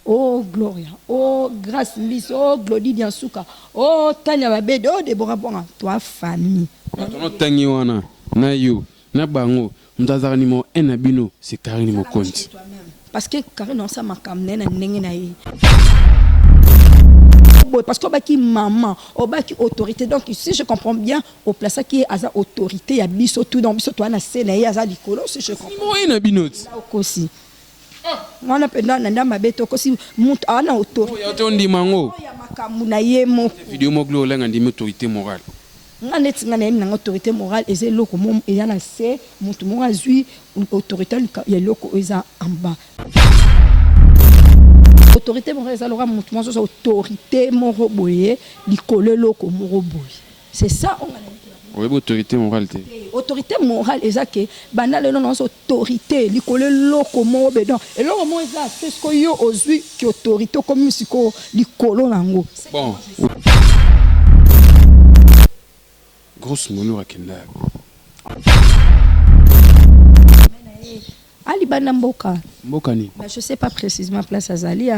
Oh Gloria, oh Grace Mbisi, oh Glody Diansuka, oh Tania Babede, oh Deborah Bwanga, toi famille. Bato na otangi wana na yo na bango moto azalaka numero 1 na bino c'est Carine Mokonzi. Parce que Carine aosala makambo na ye na ndenge na ye. Boye parce que obaki maman, obaki autorité donc si je comprends bien oplasaki ye aza autorité ya biso tout donc biso toa na se na ye aza likolo si je comprends. Numéro 1 na bino ti. Okosi. Wana mpenza na nda mabe tokosi mutu aza na autorité Oyo te ondima yango. ya makambo na ye moko. Video moko Gloria Olangi andimi autorité morale. Nga neti nga nayebi nanga autorité morale eza eloko moko eza na se mutu moko azui autorité ya eloko oyo eza en bas. Autorité morale eza lokola mutu moko azozwa autorité moko boye likolo eloko moko boye. C'est ça oyo nga nayebi. Oyebi autorite morale te? Te, autorite morale eza ke banda lelo nazo autorite likolo eloko moko be donc eloko moko eza te sikoyo yo ozui ki autorite okomi sikoyo likolo na ngo. Bon grosse moulure akenda wapi? Ah libanda mboka. Mboka nini? Mais je sais pas precisement place azali.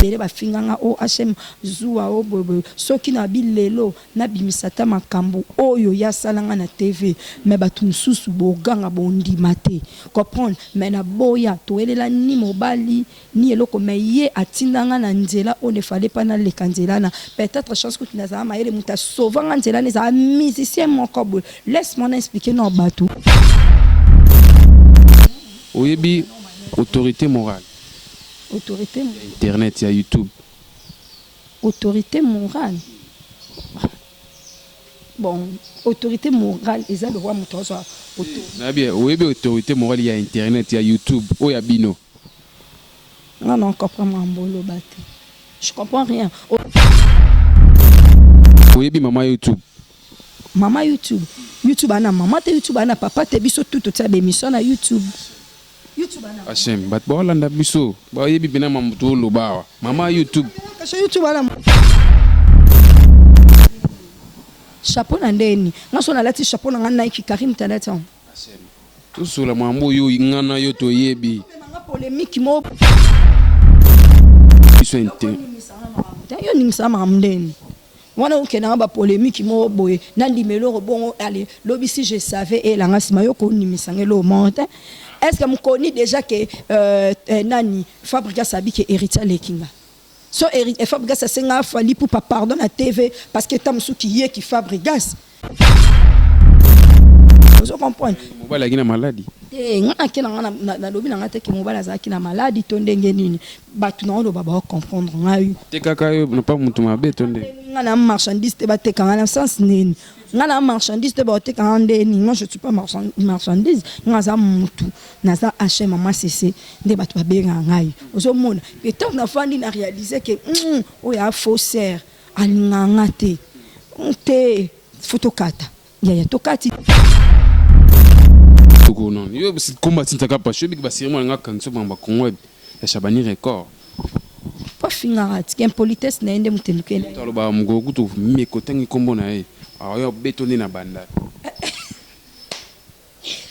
Ebele bafinga nga oh HM zuwa oh boye boye soki na bi lelo nabimisa ata makambu oyo ye asala nga na TV mais batu mususu boganga bondima te comprendre mais na boya towelela ni mobali ni eloko mais ye atinda nga na nzela oyo ne fallait pas naleka nzela na peut etre chance kutu nazala mayele mutu a sauva nga nzela na ezala musicien moko boye laisse moi na expliquer nao batu. Oyebi autorite morale? Autorite Ya internet ya youtube. Autorite morale? Bon autorite morale eza lokola mutu azwa autorite. Nayebi oyebi autorite morale ya internet ya youtube oyo ya bino? Nga na comprendre makambo oloba te. Je comprends rien. Oyebi mama youtube? Mama youtube? Youtube ana mama te, youtube ana papa te, biso tout totia ba emission na youtube. YouTube ana HM bato baolanda biso bayebi pena mambo toloba awa. Mama youtube. Kasha youtube ana chapeau na ndeni. Nga so nalati chapeau na nga Nike Karim talati yango. Tosola mambo oyo nga na yo toyebi. Nga polemique mo biso inte. Yo ningisa makambo ndeni. Wana okenda nga ba polemique moko boye na ndima eloko bongo allez lobi si je savais eyela nga sima yo konimisa nga eloko moko te. Est-ce que mokoni déjà que euh, euh, nani Fabrigas abi que héritier aleki nga. So eh, Fabrigas asenga Fally Ipupa pardon na TV parce que ta mosusu ye ki Fabrigas. Ozo comprendre? Mobali azalaki na maladi. Te nga nake na nga nalobi na nga te ke mobali azalaki na maladi to ndenge nini. Batu na oloba ba comprendre ngai. Tekaka yo na pa mutu mabe to nde. Nga na marchandise te bateka nga na sens nini? Nga na marchandise te bateka nga nde nini? Moi je suis pas marchandise. Nga za mutu. Naza HM maman Sese nde batu babengaka ngai. Ozo mona? Et tant nafandi na realiser que hum oyo a faux sœur alingaka nga te. Te faut tokata. Yaya tokati. Toko non yo komba tintaka pa shobi ba série mwana nga kanso bamba Congo ya Shabani record. Po afingaka tika impolitesse na ye nde moto elukela ye. Aloba mokolo kutu meko tangi kombo na ye aoya beto nde na bandal.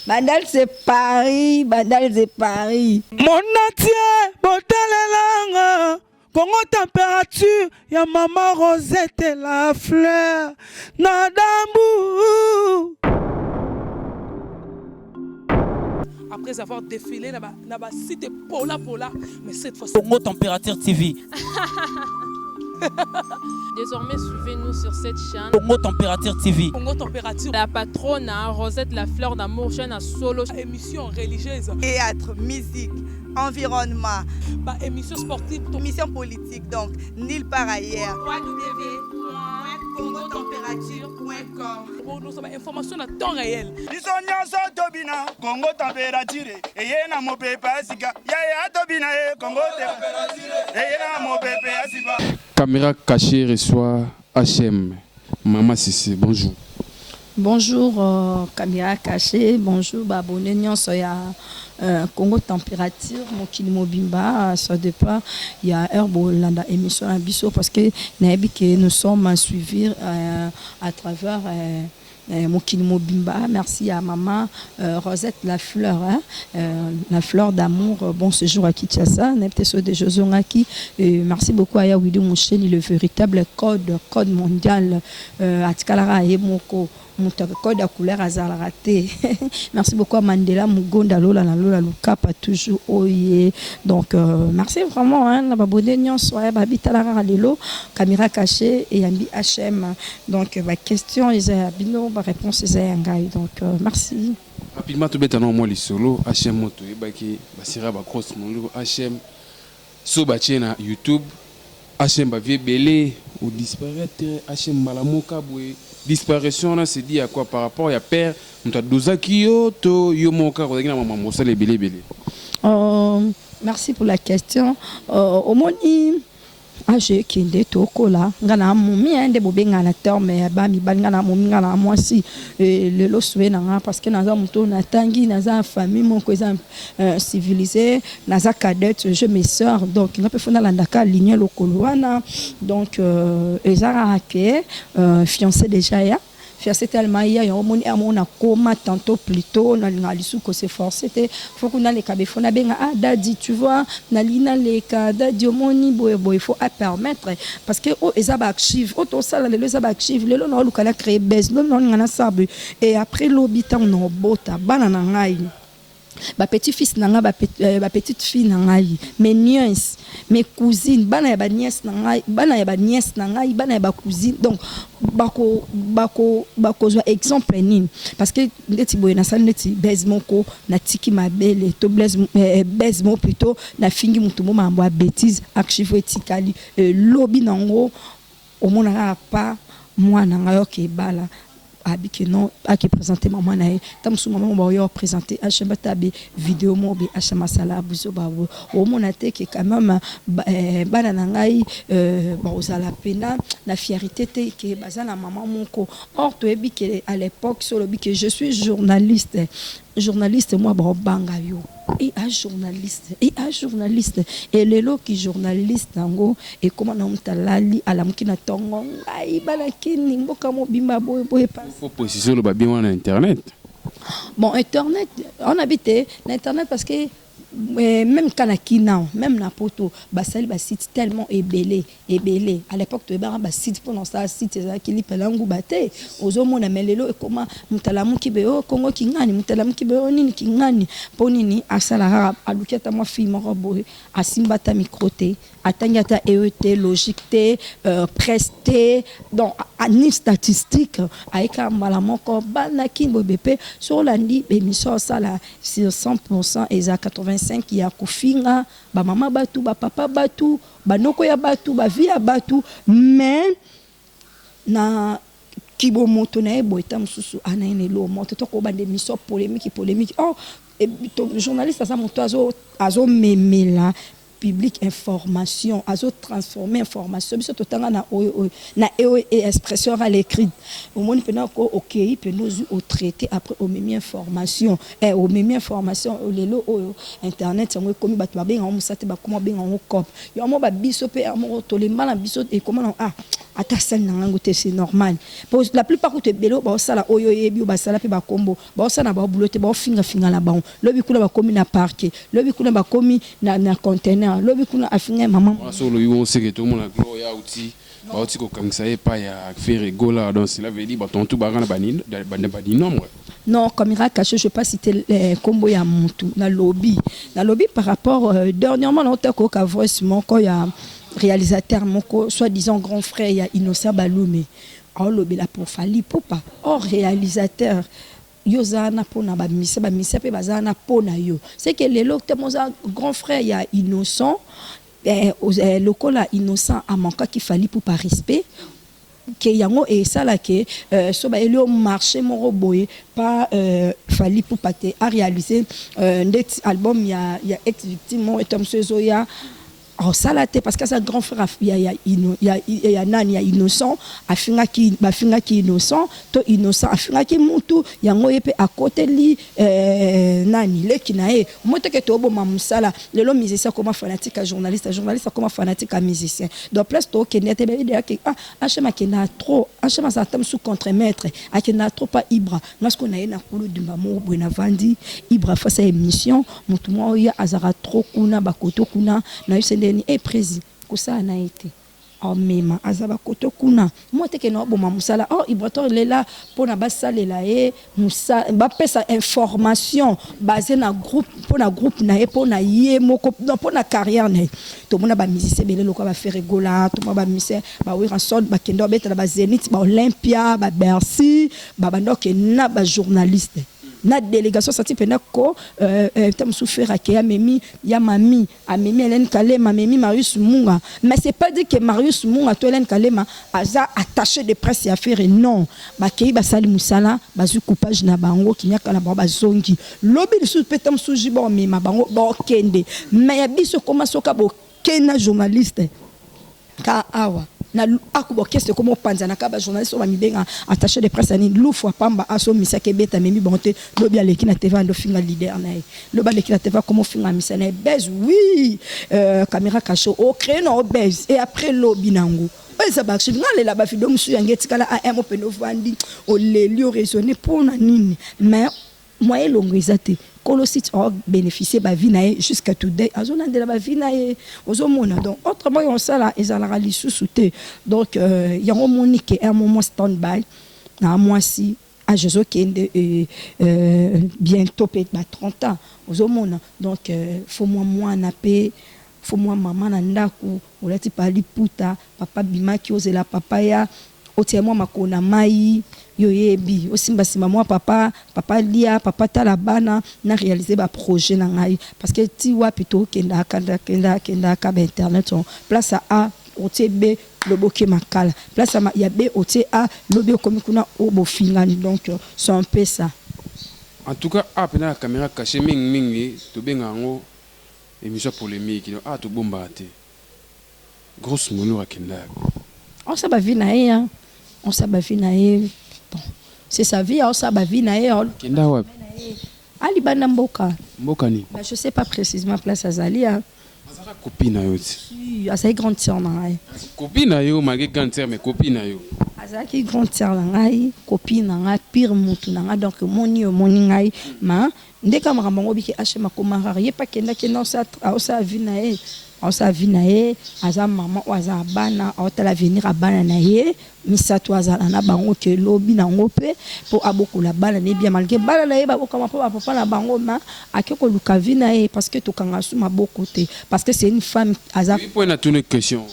Bandal c'est Paris, Bandal c'est Paris. Monde entier botalela nga Congo température ya maman Rosette la fleur na dambu. Après avoir défilé na ba, na ba site pola pola, mais cette fois Congo Température TV. Désormais, suivez-nous sur cette chaîne. Congo Température TV. Congo Température. La patronne, hein, Rosette la fleur d'amour, chaîne à solo. Émission religieuse. Théâtre, musique, environnement. Ba émission sportive. Émission politique, donc nulle part ailleurs. www.congotemperature.com Nous sommes information à temps réel. Biso nyonso tobina Congo température eye na mopepe ya sika yaya tobina ye Congo eye na mopepe ya sika. Camera cachée reçoit HM Mama Sese bonjour. Bonjour euh, caméra cachée, bonjour ba abonnés nyonso ya euh, Congo température mokili mobimba ça dépend ya heure bolanda émission na biso parce que nayebi que nous sommes suivis euh, à travers euh, Mokili mobimba. Merci à maman Rosette la fleur, hein, la fleur d'amour. Bon séjour à Kinshasa. Nepte so de Josongaki. Merci beaucoup à Yawidi Moucheni, le véritable code, code mondial. Atikalaka ye moko moto code ya couleur azalaka te. Merci beaucoup à Mandela Mugonda Lola na Lola Lukapa, toujours oye. Donc merci vraiment, hein, na babone nyonso ya babitala kaka lelo caméra cachée eyambi HM. Donc ba question eza ya bino, ba réponse eza ya ngai. Donc merci. Rapidement, tobeta na mwa lisolo. HM, moto oyebaki basira bacross moloko HM so batie na YouTube, HM bavues ebele. Odisparaître HM mbala moka boye, disparition wana, c'est dû à quoi? Par rapport ya père moto adozaki yo to yo moko kaka ozalaki na mamambo osala ebele ebele? Merci pour la question. Omoni age ekende, tokola. Nga na momi nde bobengana na terme ya bamibali, nga na momi, nga na mwasi. Lelo sue na nga, parce que naza moto natangi, naza famille moko eza civilisé, naza cadette, je mes sœurs, donc nga mpe fo nalandaka ligne lokolo wana. Donc eza kaka ke fiancé déjà, ya fiancé tellement ya yango. Omoni amo nakoma tantôt plutôt nalingaka lisusu kose forcer te. Fo kuna naleka be, fo nabenga: "Ah daddy, tu vois, nalingi naleka, daddy, omoni boye boye." Fo apermettre, parce que oyo eza baarchive oyo tosala lelo, eza baarchive. Lelo naoluka na créer base, lobi naolinga nasala boye, et après lobi ntango naobota bana na ngai, bapetit fils na ngai, bapetite fille na ngai, mes nièces, mes cousines, bana ya banièce na ngai, bana ya banièce na ngai, bana ya bacousine, donc bakozwa exemple nini? Parce que ndeti boye nasali neti base moko, natiki mabele to base moko plutôt, nafingi motu mo makambo ya bêtise, archive etikali. Lobi nango omona kaka pa mwana ngai oke ebala, abiki non, ake présenter mama na ye. Ta mosusu mama mo baoya présenter HM, bata be vidéo moko be HM asala biso babo, omona te ke quand même bana na ngai bakozala mpena na fierté te ke baza na mama moko. Or toyebi ke à l'époque, so olobi ke je suis journaliste, journaliste mwa baobanga yo e a journaliste e a journaliste. E lelo ki journaliste yango ekóma na moto alali, alamuki na ntongo, ngai balakini mboka mobimba boye boye. Faut préciser, oloba bien wana internet. Bon, internet, on habite na internet, parce que même ka na kina, même na poto, basali basite tellement ebele ebele. À l'époque toyebaka basite mpona osala site ezalaki lipela nguba te, ozomona. Me lelo ekoma moto alamuki be o Kongo kingani, moto alamuki be o nini kingani, mpo nini asala kaka, aluki ata mwa fille moko boye, asimba ata micro te, atangi ata eo te, logique te, presse te, donc ni statistique, ayeka mbala moko bana kini boye. Mpe so olandi émission osala, sur 100 eza 85 ya kofinga bamama batu, bapapa batu, banoko ya batu, bavie ya batu. Mais na kibomoto na ye boye, ta mosusu ana ye na eloko moto tokobanda émission polémique polémique. Or journaliste aza moto azomemela public information, azotransforme information. Biso totanga na oyo oyo na eo e expression orale écrite. Omoni mpena ko okei mpena ozwi otraité, après omemi information, omemi information. Lelo oyo internet yango ekomi, bato babenga yango mosala te, bakoma babenga yango cop yango. Babiso mpe moko tolemba na biso, ekoma na ah, ata asali na ngango te, c'est normal. Po la plupart kutu ebele oyo baosala oyo oyebi, oyo basala mpe bakombo, baosala na babulo te, baofingafinga na bango. Lobi kuna bakomi na parquet, lobi kuna bakomi na conteneur, lobi kuna afinga mama. So olobi bongo, seke tomona Gloria auti, bauti kokangisa ye epai ya Ferre Gola. Donc cela veut dire bato ntu baka na badinombre. Non, caméra cachée, je pas citer kombo ya mutu. Nalobi par rapport dernièrement naota koyoka voice moko ya réalisateur moko, soi-disant grand frère ya Innocent Balume, aolobela pour Fally Ipupa. Or réalisateur, yo oza wana mpona bamisia, bamisia mpe baza wana mpo na yo. C'est que lelo te moza grand frère ya Innocent, lokola Innocent amankaki Fally Ipupa respect, ke yango esalaki so bayeli yo marché moko boye pa Fally Ipupa te aréalise ndeti album ya ex victime moko eta mosu ezoya. Osala te parce que aza grand frère ya nani, ya Innocent. Afingaki, bafingaki Innocent to Innocent afingaki mutu yango, ye mpe akoteli nani, leki na ye. Omoi teke toboma mosala. Lelo musicien akoma fanatique ya journaliste, journaliste akoma fanatique ya musicien. Donc place tokende te, bayebi ah, HM akendaka trop, HM azala ta mosusu contremaître, akendaka trop pa Ibra. Nga sikoyo na ye na kulu dumba moko boye, navandi Ibra face ya émission, motu moko oyo azalaka trop kuna, bakoto kuna. Nayebisa ndeni e prési kosala na ye te, amema aza bakoto kuna mwa teke na oboma mosala. Or Ibrator lela mpona basalela ye, bapesa information base na groupe, mpona groupe na ye, mpona ye moko, mpona carrière na ye. Tomona bamusicien ebele lokola baFerre Gola, tomona bamusicien baWerrason, bakende babetela baZénith, baOlympia, baBercy, babanda okende na bajournaliste na délégation sati mpena ko ta mosusu. Ferre ake, amemi ya mami, amemi Hélène Kalema, amemi Marius Munga. Mais c'est pas dit que Marius Munga to Hélène Kalema aza attaché de presse ya Ferre, non. Bakei, basali mosala, bazwi coupage na bango, kiniaka na bango, bazongi. Lobi lisusu mpe ta mosusu ji baomema bango, baokende. Mais ya biso ekoma soka bokei na journaliste ka awa na akuba orchestre ekoma opanzana kaka bajournaliste oyo bamibenga attaché de presse. Anini lufu apamba asomisaki ebeta, amemi bango te. Lobi aleki na TV, ando finga leader na ye. Lobi aleki na TV, akoma ofinga misa na ye. Buzz, oui, caméra cachée ocréé na obese et après lobi nango oyo eza baarchive. Nga alela bavideo mosusu yango etikala am opende, ovandi, oleli, oraisonne mpona nini, mais moyen elongo eza te. Kolo site abénéficie bavues na ye jusqu'à today, azolandela bavues na ye, ozomona. Donc autrement oyo osala ezalaka lisusu te. Donc yango omoni ke un moment stand by na mwasi, age ezokende, bientôt mpe ba 30 ans, ozomona. Donc faut mwa mwana mpe, faut mwa mama na ndako, olati pa liputa, papa bimaki, ozela papa ya otia mwa makolo na mai, yo oyebi, osimbasimba mwa papa, papa lia, papa tala bana, na réaliser baprojet na ngai. Parce que ti wapi tokendaka, kendaka, kendaka bainternet, place ya A otie B, lobi oke makala, place ya B otie A, lobi okomi kuna oyo bofingani. Donc c'est un peu ça. En tout cas, a mpena ya caméra cachée, mingimingi tobenga yango émission polémique. Donc a tobombaka te, Grosse Moulure akenda yapi? Osala bavues na ye, osala bavues na ye. Bon, c'est sa vie, aosala bavues na ye. Akenda wapi? Alibanda mboka. Mboka nini? Mais je sais pas précisément place azali. Azalaka copine na yo ti? Azali grande sœur na ngai. Copine na yo, malgré grande sœur, mais copine na yo. Azalaki grande sœur na ngai, copine na ngai, pire mutu na ngai. Donc omoni, omoni ngai ma nde kaka makambo yango obiki. Hm akoma rare, ye mpe akendaki, aosala vie na ye, aosala vie na ye. Aza mama oyo aza na bana, aotala avenir ya bana na ye misato, azala na bango ke lobi nango mpe mpo abokola bana na ye bien, malgré bana na ye babokama mpo bapapa na bango. Ma ake koluka vie na ye parce que tokanga su maboko te, parce que c'est une femme aza. Mpo natuni question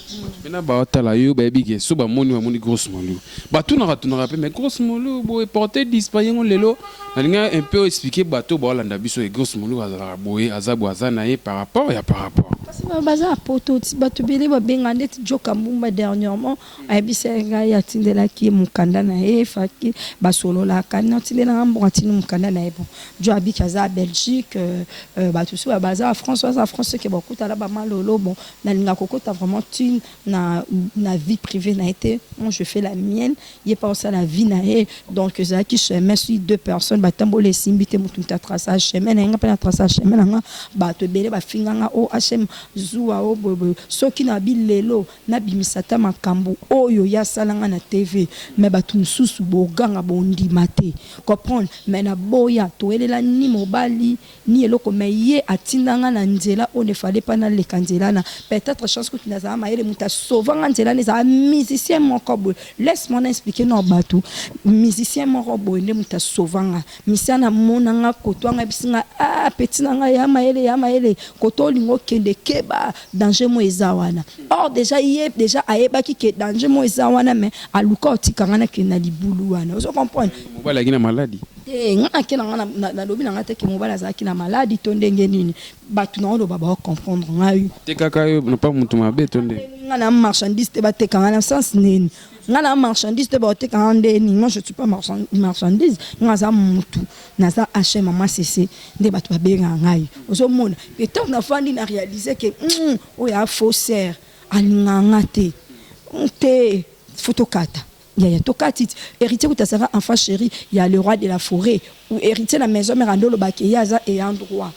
mpena, baotala yo, bayebi ke so bamoni, bamoni Grosse Molu, batunaka tunaka mpe. Mais Grosse Molu boye porté disparu yango lelo, nalingi un peu expliquer bato baolanda biso e Grosse Molu azalaka boye, aza boye, aza na ye par rapport ya par rapport. Kasi baza ya poto, bato ebele babenga ndeti Joka Mbumba. Dernièrement ayebisa ngai, atindelaki ye mokanda na ye, faki basololaka, atindelanga mbongo, atindi mokanda na ye. Bon, jo abiki aza ya Belgique, bato so baza ya France, baza ya France soki bakutana bamalolo. Bon, nalinga kokota vraiment tune na vie privée na ye te. Moi, je fais la mienne, ye mpa osala vie na ye. Donc ezalaki chemin sur deux personnes batambola, esimbi te. Motu moto atraça chemin na ye, nga mpe na traça chemin na nga. Bato ebele bafinganga o hm zuwa o boyeboye. Soki na bilelo nabimisa ata makambo oyo ye asalanga na TV, mais bato mosusu boganga, bondima te, comprendre. Mais naboya toyelela ni mobali ni eloko, mais ye atindanga na nzela oyo ne fallait pas naleka nzela na peut-être chance kutu nazala mayele. Moto asovanga nzela na ezala musicien moko boye. Laisse moi na expliquer na bato. Musicien moko boye nde moto asovanga musicien. Namonanga koto anga ebisinga: "Ah, petit na ngai ya mayele, ya mayele, koto olinga okende, keba, danger mo eza wana." Or déjà ye déjà ayebaki ke danger mo eza wana, mais aluka otikanga nakende na libulu wana, ozo comprendre? Mobali alaki na maladi? Te, nga nake na nga, nalobi na nga te ke mobali azalaki na maladi to ndenge nini. Bato na oloba, baocomprendre ngai. Te kaka yo na pa moto mabe to nde? Nga na marchandise te bateka nga na sens nini? Nga na marchandise te bateka nga nde nini? Moi je suis pas marchandise, nga naza mutu, naza HM mama Sese nde batu babengaka ngai. Ozo mona? Et tango nafandi na realiser que hum oyo a faux sœur, alingaka nga te. Te faut tokata. Yaya tokati ti heritier kutu azalaka enfant cheri ya le roi de la foret heritier na maison mère ando loba ke ye aza ayant droit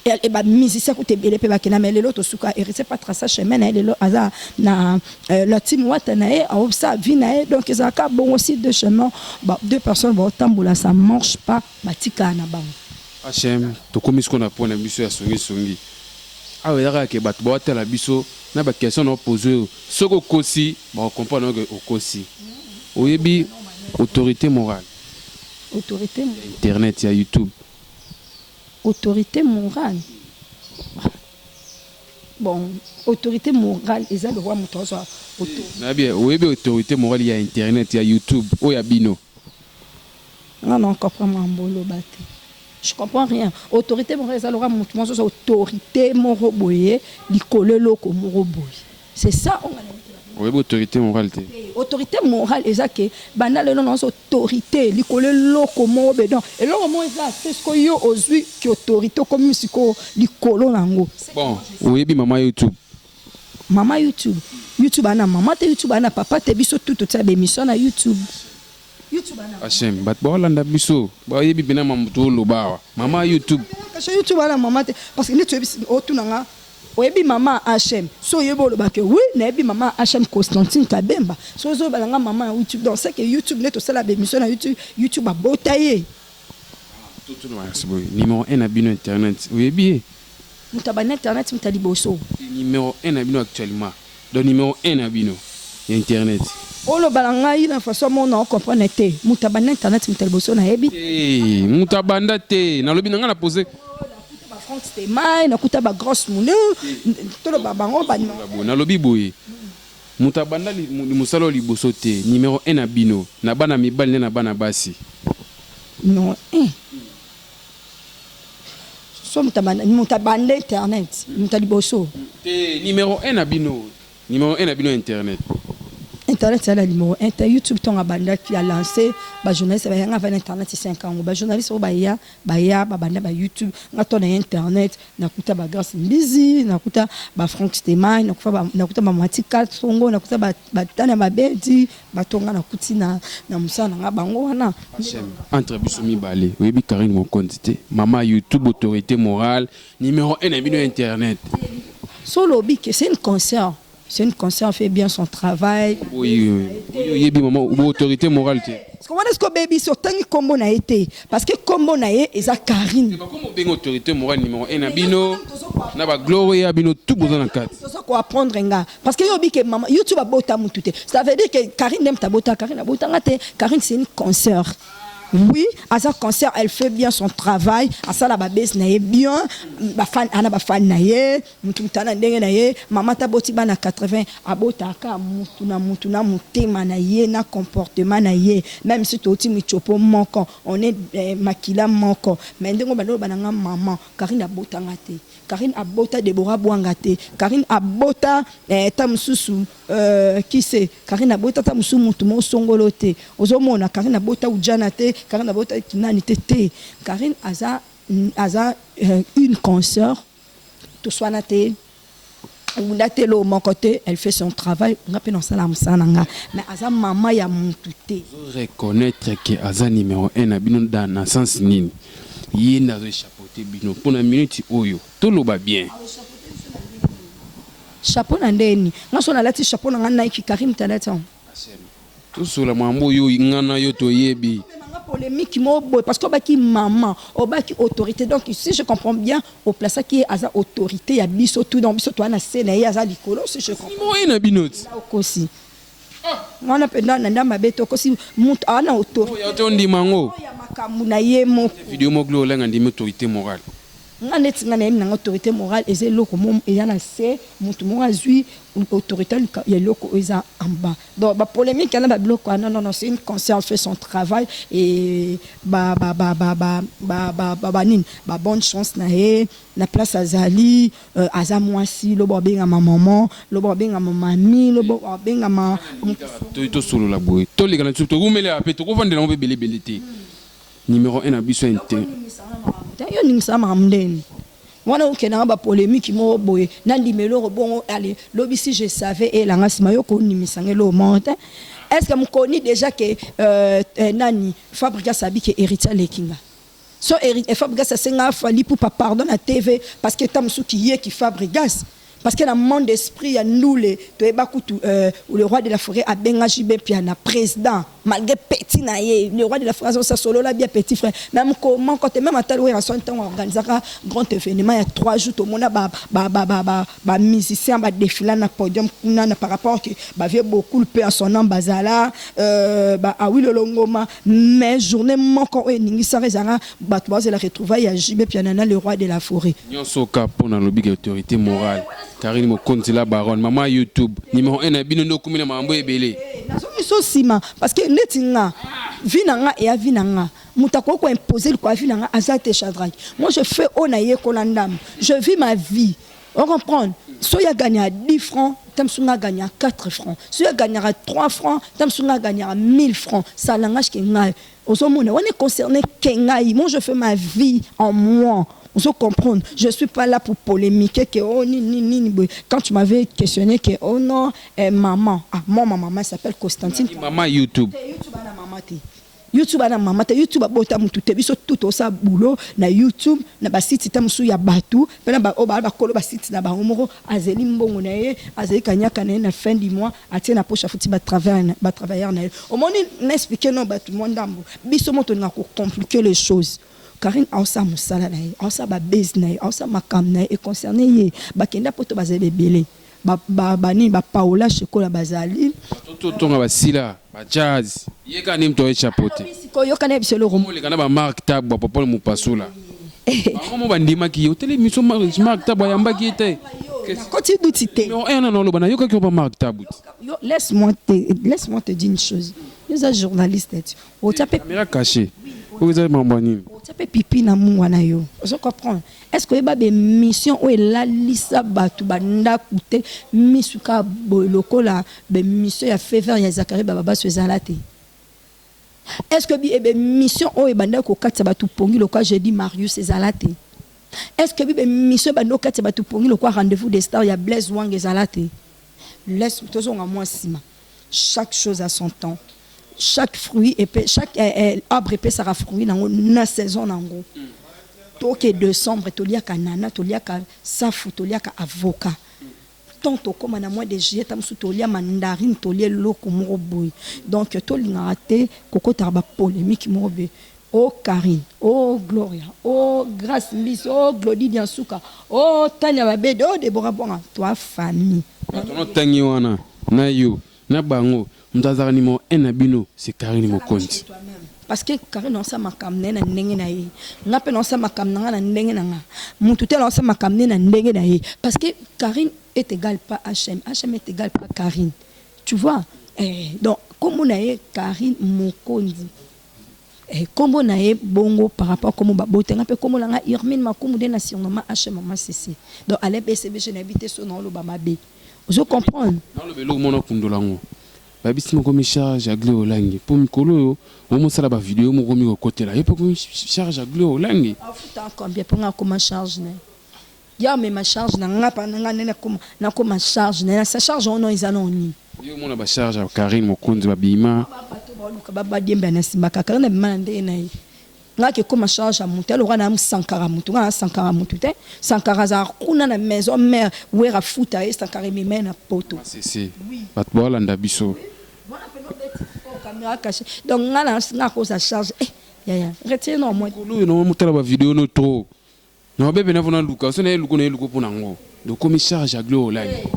et ba musicien kutu ebele pe bakenda mais lelo tosuka heritier pa traça chemin na ye lelo aza na la team wata na ye aosa vie na ye donc ezalaka bongo si deux chemins ba deux personnes baotambola ça marche pas batikala na bango. HM tokomi sikoyo na point na biso ya songi songi awa eza kaka ke batu baotala biso na ba question nao pose oyo soki okosi bako comprendre nayo ke okosi oyebi autorite morale Autorite ya internet ya youtube. Autorite morale bon autorite morale eza lokola mutu azwa autorite. Nayebi oyebi autorite morale ya internet ya youtube oyo ya bino. Nga na comprendre makambo oloba te. Je comprends rien. Autorite moko eza lokola mutu moko azo autorite moko boye likolo eloko moko boye. C'est ça oyo nga nayebi te. Oyebi autorite morale te? Te, autorite morale eza ke banda lelo nazo autorite likolo eloko moko boye donc eloko moko eza te sikoyo yo ozui ki autorite okomi sikoyo likolo nango. Bon, oyebi mama youtube? Mama youtube? Youtube aza na mama te, youtube aza na papa te, biso tout totia ba emission na youtube. HM bato baolanda biso bayebi pena mambo toloba awa mama youtube. Kasha youtube ana mama te parce que neti oyebisi otuna nga oyebi mama HM so oyebi oloba ke oui nayebi mama HM Constantine Kabemba so ozo bala nga mama ya youtube donc c'est que youtube nde tosala ba emission na youtube youtube abota ye. Totuna makasi boye numero 1 na bino internet oyebi ye? Moto abanda internet moto ya liboso. Numero 1 na bino actuellement donc numero 1 na bino ya internet. Oloba na ngai na façon moko nao comprendre te mutu abanda internet mutu ya liboso nayebi te. Te mutu abanda te nalobi na ngai na pose. Nakuta ba Franck stemay nakuta ba grosse moulin toloba bango ba numero un. Nalobi boye mutu abanda musala oyo liboso te numero un na bino na bana mibali nde na bana basi. Numero un So moto abanda moto abanda internet moto ya liboso. Te numero 1 na bino numero 1 na bino internet. Internet ezali na numero 1 te youtube ntango abandaki a lance ba journaliste baya nga avandi internet 5 ans ba journaliste oyo baya baya babanda ba youtube nga to na internet nakuta ba grace mbizi nakuta ba frank stemay nakuta ba mati kasongo nakuta ba tania mabedi Bato nga nakuti na na musala na nga bango wana. HM entre biso mibale oyebi Carine Mokonzi te mama YouTube autorite morale numero 1 na bino ya internet. Solo olobi que c'est une consœur c'est une consœur fait bien son travail. Oboyi oyebi mama autorite morale te. Sikoyo wana esiko obebisi otangi kombo na ye te parce que kombo na ye eza Carine. Bakoma obengi autorite morale numero 1 na bino na ba gloria bino tout boza na kati. Tozo ko apprendre nga Parce que yo obi que maman YouTube abota mutu te. Ça veut dire que Carine nde mutu abota Carine abota nga te. Carine c'est une consoeur. Oui, aza consoeur, elle fait bien son travail, asala ba base na ye bien, ba fan ana ba fan na ye, mutu mutu ana ndenge na ye, maman ta boti bana 80, abotaka mutu na mutu na mutema na ye na comportement na ye, meme si towuti mutshopo moko, on est makila moko, mais ndenge obanda oloba na nga maman, Carine abota nga te. Carine abota Deborah Buanga te Carine abota eh, ta mususu euh, qui sait Carine abota ta mususu mutu moko songolo te ozo mona Carine abota Ujana te Carine abota kinani te te Carine aza aza euh, une consoeur toswana te abunda te eloko moko te elle fait son travail nga pe nasala mosala na nga mais aza mama ya mutu te. Ozo reconnaitre que aza numero un na bino dans na sens nini? Ye nde azo echapeauter bino po na minute oyo toloba bien. Chapeau na ndenge nini? Nga soki nalati chapeau na nga Nike Carine mutu alati yango. Tosola mambo oyo nga na yo toyebi. Omema nga polemique moko boye parce que obaki maman, obaki autorite donc si je comprends bien o placaki ye aza autorite ya biso tout donc biso toza na se na ye aza likolo si je comprends. Numéro 1 na bino ti. Okosi. Wana penza na nda mabe te okosi mutu aza na autorite. Oyo te ondima yango. Ya makambu na ye moko. Video moko olenga ndimi autorite morale. Nga neti nga nayebi nanga autorite morale eza eloko moko eza na se mutu moko azui autorite ya eloko oyo eza en bas donc ba polemique wana ba biloko wana non non c'est une conscience fait son travail et ba ba ba ba ba ba ba ba ba nini ba bonne chance na ye na place azali aza mwasi lobi abengama maman lobi abengama mamie lobi abengama Tosolola boye toleka na biso towumeli pe tokovandela yango pe ebele ebele te. Numero 1 na biso ya inte. Yo ndimisa makambo ndeni wana okenda nga ba polemique moko boye na ndima eloko bongo allez lobi si je savais eyela nga sima yo kondimisa nga eloko moko te est ce que mokoni dejà que euh, nani Fabrigas abi que Heritier aleki nga so Fabrigas asenga Fally Ipupa pardon na TV parce que ta mosusu kiye ki Fabrigas Parce que na monde d'esprit ya ndule toyeba kutu euh, le roi de la forêt abenga JB Mpiana président malgré petit na ye le roi de la forêt azosa solola bien petit frère même comment quand même ata Werrason ntango organisaka grand événement ya 3 jours tomona ba ba ba ba ba, ba musiciens ba défila na podium kuna na par rapport que ba vieux beaucoup pe à son nom bazala euh, ba Awilo Longoma mais journée moko oyo eningisaka ezalaka bato bazela retrouvailles ya JB Mpiana na le roi de la forêt. Nionso ka pona alobi ke autorite morale Carine mokonzi la baronne maman YouTube numero 1 na bino nde okomi na makambo ebele. Nazongi so sima parce que neti nga vie na nga eya vie na nga mutu akoki ko imposer likoya vie na nga aza te Shadrack moi je fais oyo na yekola ndambu je vis ma vie o comprendre soki a gagnaka 10 francs ta mosusu nga gagnaka 4 francs soki a gagnaka 3 francs ta mosusu nga gagnaka 1000 francs ça langage ke ngai Ozomona wana e concerne ke ngai moi je fais ma vie en moi ozo comprendre je suis pas là pour polemiquer que oh nini nini nini boye quand tu m'avais questionné que oh non eh, maman ah moi ma maman s'appelle Constantine maman YouTube te YouTube ana maman te YouTube ana maman te YouTube abota mutu te biso tout osala boulot na YouTube na ba site ta mosusu ya batu pe na ba oyo ba bakolo ba site na bango moko azeli mbongo na ye azeli kanyaka na ye na fin du mois atie na poche afuti ba travailleurs na ye omoni na expliquer no batu mwa ndambu biso moko tolingaka ko compliquer les choses Carine aosala musala na ye aosala ba buzz na ye aosala makambu na ye e concerne ye bakenda poto bazali ebele ba ba nini ba Paola shekola bazali Bato to tonga ba sila ba jazz ye kaka nde mutu aye chapeaute. Sikoyo yoka na yebisa eloko moko. Oleka na ba Marc Tabu ba Popol Mupasula bango moko bandimaki ye otali emission Marc Tabu ayambaki ye te. Nakoti duti te. Numero 1 nanu oloba nayokaki yo pa Marc Tabu te. Yo laisse moi te laisse moi te dire une chose yo oza journaliste ti otia pe Camera cache oyo eza mambo ya nini? Otia pe pipi na mungwa na yo ozo comprendre est ce que oyeba ba emission oyo elalisa batu ba ndaku te misu kaka boye lokola ba emission ya feu vert ya Zacharie Bababasu ezala te? Est ce que bi ba emission oyo ebandaki kokatisa batu pongi lokola jeudi Marius ezala te? Est ce que bi ba emission ebandi kokatisa batu pongi lokola rendez vous des stars ya Blaise Wanga ezala te? Laisse tozonga mua sima chaque chose à son temps chaque fruit epe chaque arbre epesaka fruit nango na saison nango toke decembre toliaka nana toliaka safu toliaka avocat tant tokoma na mois de juillet ta mosusu tolia mandarine tolia eloko moko boye donc tolingaka te kokotaka ba polemique moko boye Oh Carine, oh Gloria, oh Grace Mbisi, oh Glody Diansuka, oh Tania Babedi, oh Deborah Bwanga, toi famille. Bato wana otangi wana na yo na bango mutu azalaka numero un na bino c'est Carine Mokonzi. Parce que Carine aosala makambo na ye na ndenge na ye, nga pe naosala makambo na nga na ndenge na nga, mutu te aosala makambo na ye na ndenge na ye parce que Carine est egal pas HM, HM est egal pas Carine tu vois eh donc kombo na ye Carine Mokonzi. Eh kombo na ye bongo par rapport kombo ba bota nga pe kombo na nga Irmine Makumu nde na surnoma HM maman Sese donc Alain BCBG na yebi te soki nao loba mabe ozo comprendre. Nao loba eloko moko na kundola ngo ba yebisi nga okomi charge ya Glo Olangi po mikolo oyo okomi osala ba video moko okomi kokotela yo pe okomi charge ya Glo Olangi. Afuta nga combien po nga akoma charge na ye? Ye amema charge na nga pa nga nde nakoma nakoma charge na ye sa charge yango non eza nao nini? Yo omona ba charge ya Carine mokonzi ba bima. Ba bato baluka ba ba diembela na sima kaka Carine abima na ndenge na ye nga ke koma charge ya mutu ya lokola na sankara mutu nga na sankara mutu te sankara azalaka kuna na maison mère werra afuta ye sankara emema ye na poto. Masese batu baolanda biso. Wana pena obeti fort camera cache donc nga na nga koza charge eh yaya retire nao moi. Mikolo oyo nazo tala ba video no trop Na mabe pena faut naluka soki naye luka naye luka pona ngo donc okomi charge ya Glo olangi.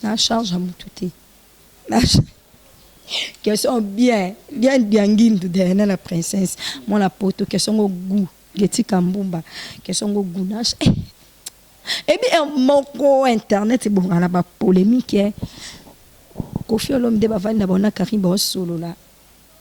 Na charge ya mutu te na question bien bien diangindu Diana la princesse mwana poto question ngo gout. Geti Kambumba question ngo gunash eh ebi moko internet ebongaka na ba polemique eh Koffi Olomide bavandi na bango na Carine baosolola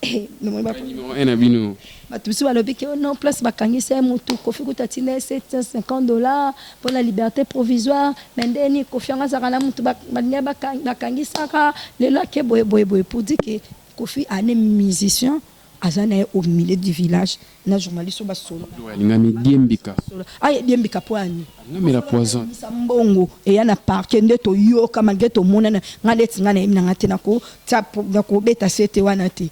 eh namoni ba Numéro 1 na bino. Bato mosusu balobi ke oh non place bakangisa ye mutu Koffi kutu atinda ye 750 dollars mpona liberté provisoire, mais ndenge nini Koffi yango azalaka na mutu balingi bakangisaka lelo ake boye boye boye, pour dire que Koffi ane musicien aza na ye au milieu du village na journaliste oyo basolola. Alingami diembika. Aye diembika mpo ani? Alingamela poison. Misa mbongo eya na parquet nde toyoka malgré tomonana nga neti nga nayebi na nga te nakotia nakobeta se te wana te.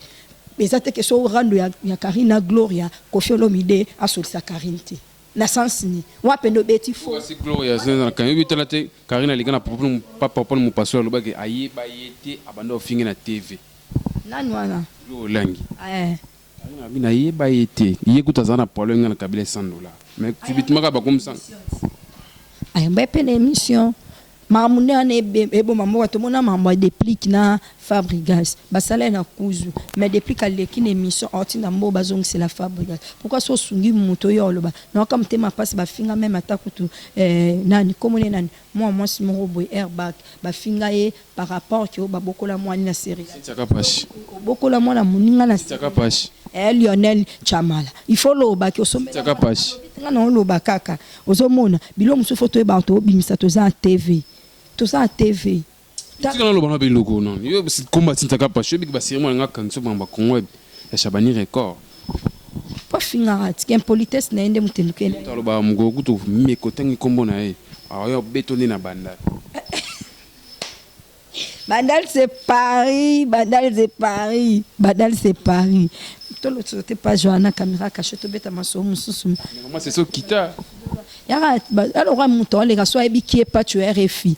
Eza te ke so rando ya Carine na Gloria, Koffi Olomide asolisa Carine te na sens ni wape nde obeti fo. Kasi Gloria akangi tala te. Karine aleka na papa papa mopaso, alobaki ayeba ye te, abanda ofinge na TV. Nani wana? Gloria Olangi. Karine abi nayeba ye te, ye kuta aza na problème nga na kabila 100 $, mais subitement kaka bakomisa. Ayamba ye mpe na émission. Makambo nde wana eboma mboka. Tomona makambo ya Déplique na Fabrigas, basala ye na kuzu, mais Déplique aleki na émission aotinda mbo bazongisela Fabrigas. Pourquoi? So osungi moto oyo oloba naoka motema mpasi, bafinga meme ata kutu nani komoni nani mwa mwasi moko boye airbag, bafinga ye par rapport ke oyo babokola mwani na série. Tiaka pashi. Obokola mwana moninga na Tiaka pashi. Lionel Chamala, il faut lobaki osombela. Tiaka pashi. Nga na oloba kaka ozomona biloko mosusu, fo toyebaka toobimisa. Toza na TV, toza na TV. Tika naloba na biloko nano yo komba tintaka pashi, oyebiki basérie mwana nga kangiso banga bakongo ya Shabani Record. Po afingaka, tika impolitesse na ye nde moto eluki. Moto alobaka mokolo kutu meko ntangi nkombo na ye aoya obeto nde na banda. Bandal c'est Paris, Bandal c'est Paris, Bandal c'est Paris. Tolototo te page wana, caméra cachée, tobeta masolo mosusu. Mama, c'est so kita. Yaka aloka moto aleka so ayebi kie pacho ya RFI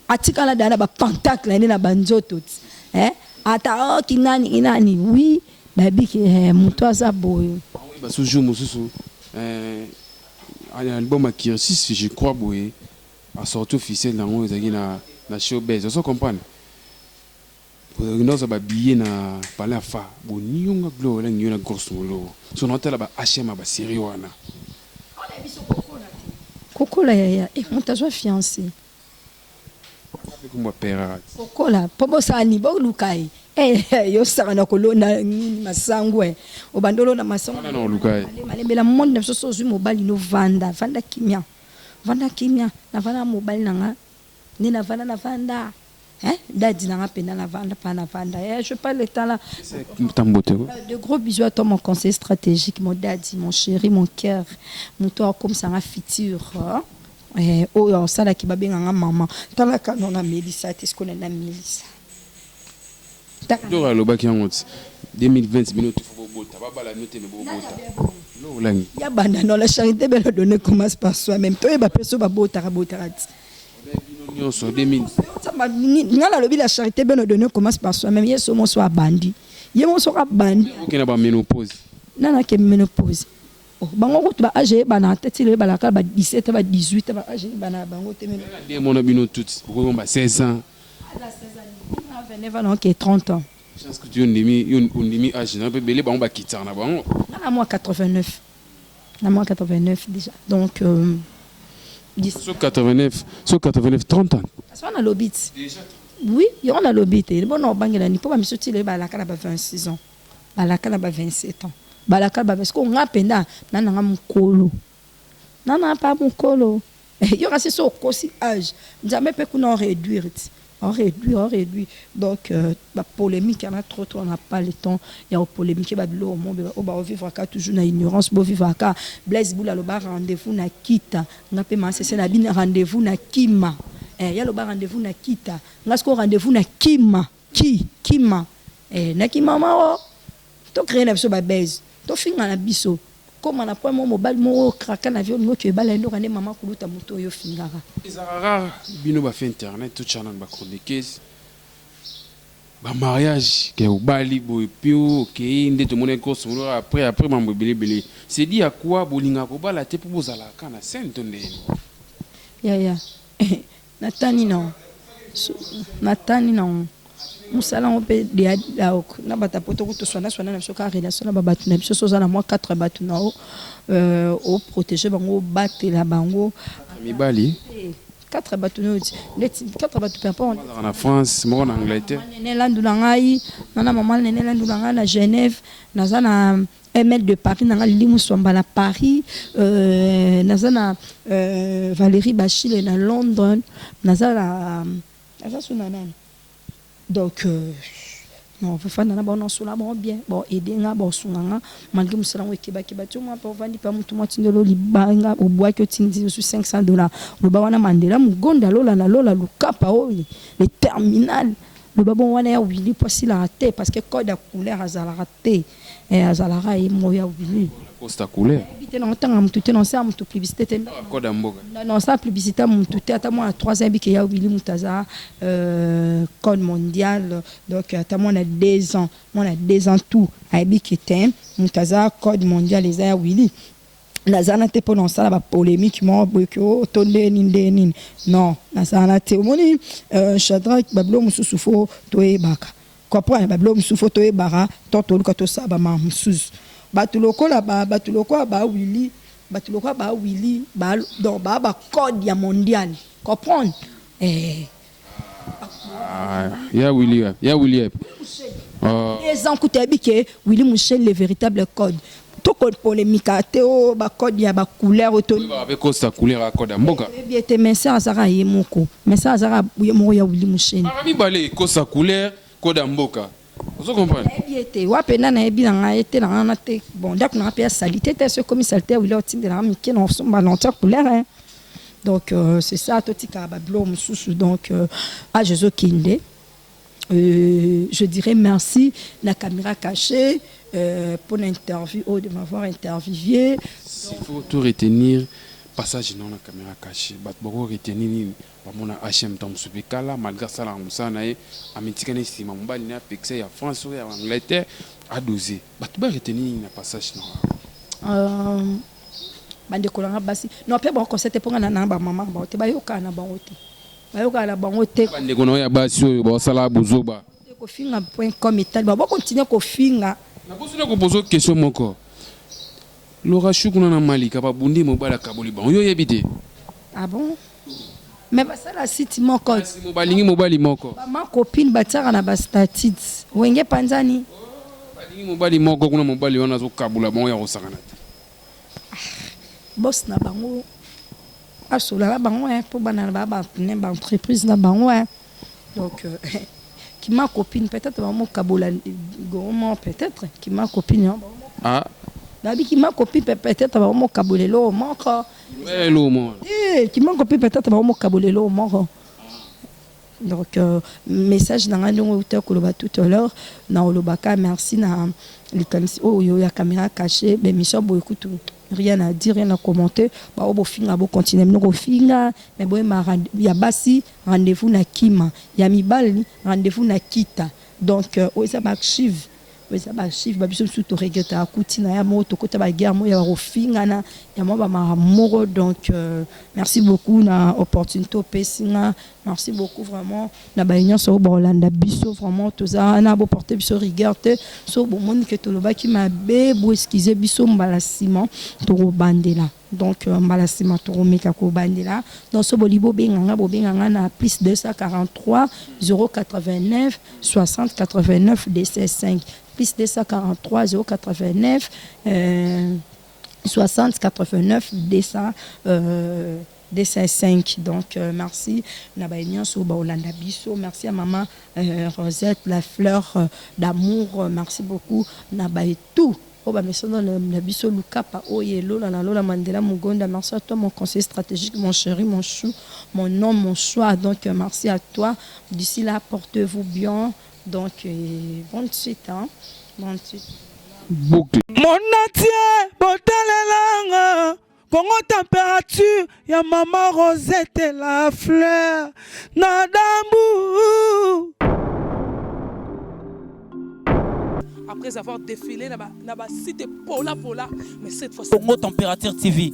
atikala da na bapentacle ene na banzoto ti eh? Ata oh, kinani kinani, oui, bayebi ke moto aza boye. Baso jour mosusu album ya Kirsis, je crois boye, asorti officiel nango ezalaki na showbase, ozo comprendre, nyonso babillet na palais ya fa bonionga Gloire Olangi yo na grosse moloro so naotala ba hm ya basérie wana. Kokola yaya moto azwa fiancé. Kombo pera. Kokola mpo bosala nini? Boluka ye. Yosaka na kolona nini? Masangu obanda olona masangu. Wana na oluka ye. Malembela monde na biso. So ozwi mobali no, vanda, vanda kimia, vanda kimia. Navanda na mobali na nga nde navanda, navanda dadi na nga mpenza, navanda mpa navanda. Je pas le temps là. Tambo te. De gros bisous à toi, mon conseiller stratégique, mon daddy, mon chéri, mon cœur, moto akomisanga futur oyo asalaki babenganga mama. Talaka no na melisa te, sikoyo na melisa. Dor alobaki yango ti 2020 bino te fo bobota, babala bino te me bobota lo olangi. Ya banda non, la charité bien ordonnée commence par soi-même. Toyeba mpe so babotaka botaka ti. Bino nyonso 2000. Nga nalobi la charité bien ordonnée commence par soi-même. Ye so moso abandi, ye mo soko abandi. Okende ba ménopause. Nanake ménopause? Oh, bango kutu ba âge eyebana te, ti eyebalaka ba 17, ba 18, ba âge eyebana bango te. Nde mona bino tuti bokoki ba 16 ans. 29 ans, ok, 30 ans. Chance kutu yo ndimi, yo ondimi âge na mpe ebele bango bakitaka na bango. Nga na mwa 89, na mwa 89 déjà, donc So 89, so 89, 30 ans. Kasi wana nalobi ti oui, yango nalobi te bona obangela ni mpo bamiso ti lelo balaka na ba 26 ans, balaka na ba 27 ans, balaka na ba siko. Nga mpenza na nanga mokolo nana pa mokolo yo kasi so okosi âge, Nzambe mpe kuna oréduire ti oréduire, oréduire. Donc bapolémique yana trop trop, on n'a pas le temps ya kopolémique babiloko mo oyo baovivre toujours na ignorance. Bovivre ka Blaise Bula aloba rendez-vous na kita, nga mpe masese na bino rendez-vous na kima. Ya loba rendez-vous na kita, nga sikoyo rendez-vous na kima ki kima na kimama o tocréer na biso babese, tofinga na biso koma na point mo mobali moko okraka na vie olingi oki ebala ye ndoka nde mama kuluta moto oyo ofingaka. Ezalaka rare bino bafe internet totya nano bachroniqueuse bamariage ke obali boye pio okei nde tomoni course molo après mambo ebele ebele. C'est dit à quoi bolingaka kobala te mpo bozalaka na scène to ndeni? Yaya, natani na natani nango. Mosala yango mpe deya na bato ya poto kutu toswana swana na biso kaka relation na ba bato na biso soki oza na mwa 4 bato na yo o proteger bango obatela bango. Mibali? 4 bato na yo neti 4 bato peu importe. Moko azalaka na France, moko na Angleterre. Nene Landu na ngai, nga na maman Nene Landu na ngai na Genève, naza na ML de Paris na nga Lili Muswamba na Paris, naza na Valerie Bashile na London, naza na naza su na nani? Donc non ofanda na bango nasola bango bien bao aider nga bao sunga nga malgre musala yango ekeba keba ti omona pe ovandi pe mutu moko atindeli yo libanga obuaki otindi ozui 500 dollars loba wana Mandela mugonda lola na lola lukapa oyo le terminal loba bongo wana ya Willy po asilaka te parce que code ya couleur azalaka te eh azalaka ye moko ya Willy. Costa couleur. Nayebi te nao tanga mutu te nao sala mutu publicite te. Code ya mboka. Nao sala publicite ya mutu te ata mwana 3 ans ayebi ke ya Willy mutu aza code mondial donc ata mwana 2 ans mwana 2 ans tout ayebi ke te mutu aza code mondial eza ya Willy. Naza na te pona kosala ba polemique moko boye ke oh to nde nini nde nini non naza na te omoni Chadrack ba biloko mosusu faut toyebaka Comprendre ba biloko mosusu faut toyebaka to toluka tosala ba makambo mosusu batu lokola ba batu lokola ba Willy batu lokola ba Willy ba donc ba ba code ya mondial comprendre eh. Ah, ya Willy ya Willy oh. Deux ans kutu ayebi ke Willy Mushel le véritable code to ko polemika te o ba code ya ba couleur oyo to ba costa couleur ya code ya mboka toyebi ete mais azaka ye moko mais azaka ye moko ya Willy Musheni ba mibale costa couleur code ya mboka ozo comprendre nayebi ete wapi na nayebi na ngai ete na ngai na te bon ndako na ngai pe ya salite te soki ekomi salite ya Willy otindela ngai mike na osomba na otia couleur hein donc c'est ça totikaka ba biloko mosusu donc age ezokende Je dirais merci na camera cachee pona interview oyo de m'avoir interviewe. S'il faut to retenir passage na yo na camera cachee batu bako retenir nini? Bamona HM tango mosusu pe kala malgre asalaka musala na ye amitika na ye sima mobali na ye apekisa ye ya France soki ya Angleterre a dose batu ba retenir nini na passage na yo? Ba ndeko na nga basi non pe bango conseil te po nga na na ba maman na bango te bayokana na bango te. Bayokaka na bango te. Ba ndeko na yo ya basi oyo bao sala buzoba. Te kofinga point com etali bango. Bo continuer kofinga. Na bosani ko poser yo question moko. Laura chou kuna na Malika ba bundi mobali akaboli bango yo oyebi te? Ah bon? Mais basala site moko. Kasi balingi mobali moko. Ba ma copine batiaka na ba statut. Wenge epanzani. Balingi mobali moko kuna mobali wana azo kabola bango ya kosakana te. Ah boss na bango asola na bango hein po bana ba ba ba entreprise na bango hein donc ki ma copine peut etre bango kabola goma peut etre ki ma copine hein ah nabi ki ma copine peut etre bango kabola eloko moko eloko moko eh ki ma copine peut etre bango kabola eloko moko Donc message na ngai ndenge owuta koloba tout à l'heure na olobaka merci na likanisi oyo ya camera cachee ba emission boye kutu rien à dire rien à commenter ba oyo bofinga bo continuer bino kofinga mais boyeba ya basi rendez-vous na kima ya mibali rendez-vous na kita donc oyo eza ba archives Oyo eza ba archives ba biso misusu to regrettaka kuti na ya moko tokota ba guerre moko ya kofingana ya mwa ba makambo moko donc merci beaucoup na opportunite opesi nga merci beaucoup vraiment na baye nionso oyo bakolanda biso vraiment toza wana bo porter biso rigueur te soki bomoni que tolobaki mabe bo excuser biso mbala sima tokobandela. Donc mbala sima tokomeka kobandela. Donc soki bolingi bobenga nga, bobenga nga na plus 243 089 60 89 205 plus 243 089 60 89 200 205 donc merci na baye nionso bakolanda biso merci à maman Rosette la fleur d'amour merci beaucoup na baye tout Oyo ba mesana na biso lukapa oye lola na lola Mandela Mugonda merci à toi mon conseiller strategique mon cheri mon chou mon homme mon choix donc merci à toi d'ici là porte vous bien donc bonne suite hein bonne suite. Boucle. Monde entier botalela nga Congo temperature ya maman Rosette la fleur na dambu. Après avoir défilé na ba, na ba site pola pola, mais cette fois Congo Température TV.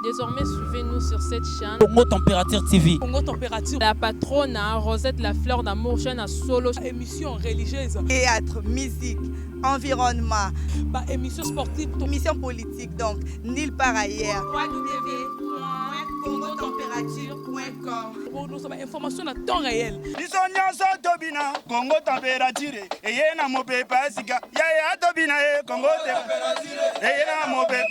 Désormais, suivez-nous sur cette chaîne. Congo Température TV. Congo Température. La patronne, hein, Rosette la fleur d'amour, chaîne à solo. Émission religieuse. Théâtre, musique, environnement. Bah, émission sportive. Émission politique, donc, nulle part ailleurs. www.congotempérature.com Nous sommes information à temps réel. Biso nyonso tobina Kongo température eye na mopepe ya sika yaya tobina ye Kongo eye na mopepe.